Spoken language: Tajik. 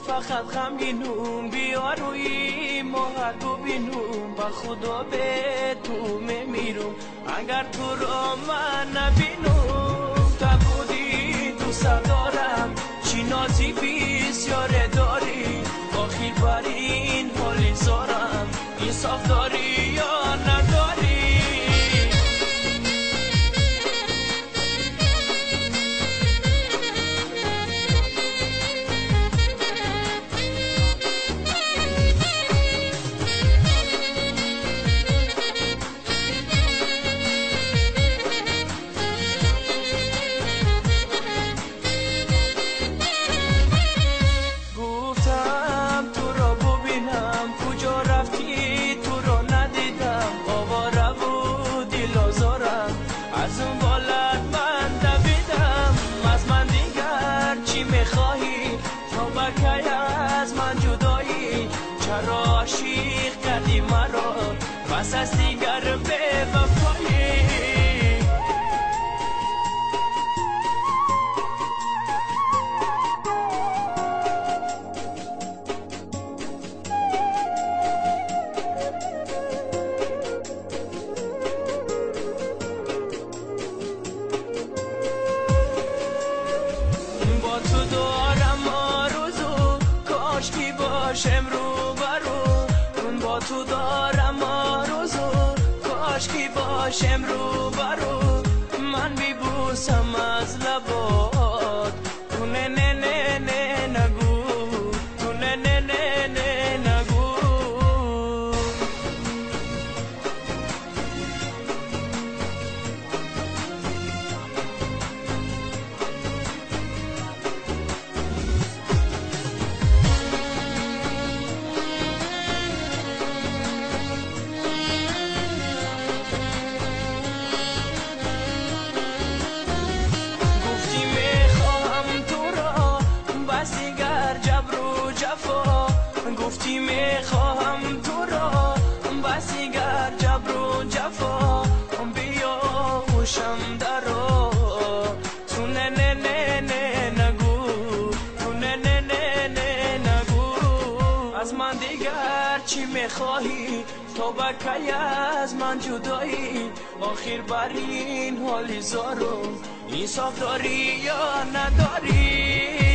фақат ғамгинум, биё рӯи моҳат бубинум, ба Худо бе ту мемирум, агар туро ман набинум. Та будӣ дӯстат дорам, чӣ нози бисёре дорӣ, охир бар ин ҳоли зорам инсоф дорӣ ё надорӣ? Аз он болат ман давидам, аз ман дигар чӣ мехоҳӣ? То ба кай аз ман ҷудоӣ? Чаро ошиқ кардӣ маро, пас аз дигар бевафоӣ? Бо ту дорам орзу, кошки бошем рӯбарӯ. Бо ту дорам орзу, кошки бошем рӯбарӯ. Ман бибусам аз лабот, ту не не не не нагӯ, ту не не не не нагӯ. Гуфтӣ мехоҳам туро, бас дигар ҷабру ҷафо. Гуфтӣ мехоҳам туро, бас дигар ҷабру ҷафо. Биё ҳушам даро, ту не не не не нагӯ, ту не не не не нагӯ. Аз ман дигар чӣ мехоҳӣ? То ба кай аз ман ҷудоӣ? Охир бар ин ҳоли зорум инсоф дорӣ ё надорӣ?